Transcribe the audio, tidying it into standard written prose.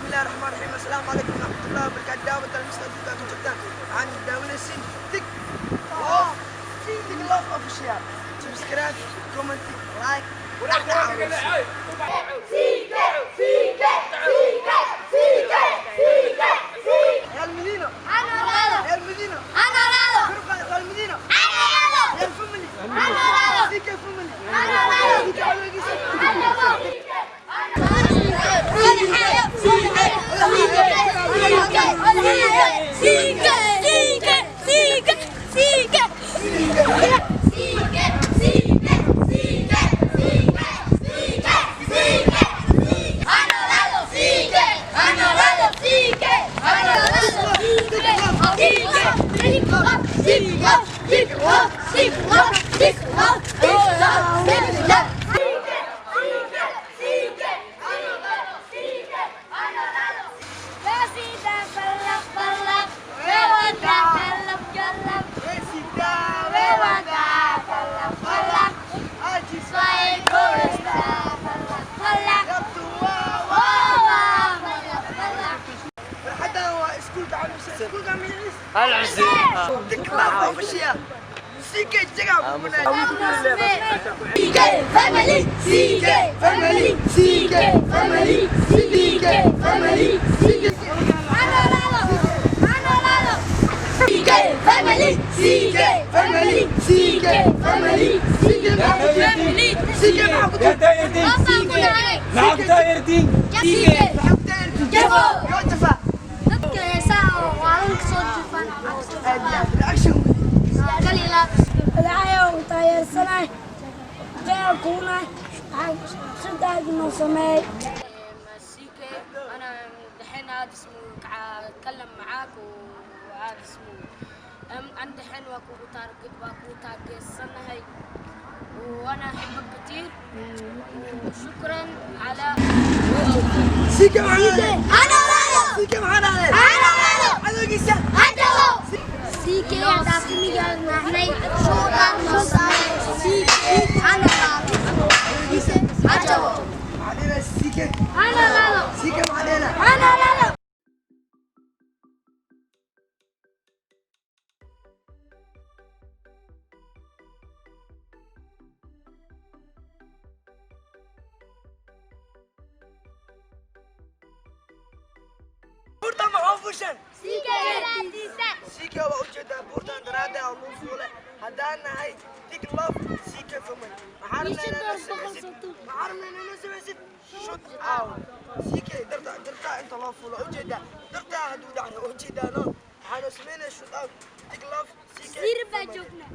بسم الله الرحمن الرحيم. السلام عليكم ورحمة الله وبركاته. دعوة المستضيفة كجبتان عن داونسين تك love تك love official. Subscribe, comment, like. يا المدينة يا المدينة يا المدينة يا ال family CK family CK. CK family, CK family, CK family, CK family, CK family, CK family, CK family, CK family, CK. انا دحين عاد اسمه اتكلم معاك وعاد اسمه انا دحين واكو تارجسناhay وانا احبك كثير وشكرا على CK معنا. CK معنا. انا CK علينا CK CK معنا. Buurtan maxaa fuushan? CK waa ujeedaa buurtan daraada oo lagu fuulay. Haddaan nahay Tik Love CK family. Maxaa rabnaa inaan samaysid? Maxaa rabnaa inaan samaysid? Shoot out. CK darta darta inta loo fuulo ujeedaa. Darta hadduu dhacno ujeedaa no. Waxaanu sameynaa shoot out. Tik Love CK. Zir baa joognaa.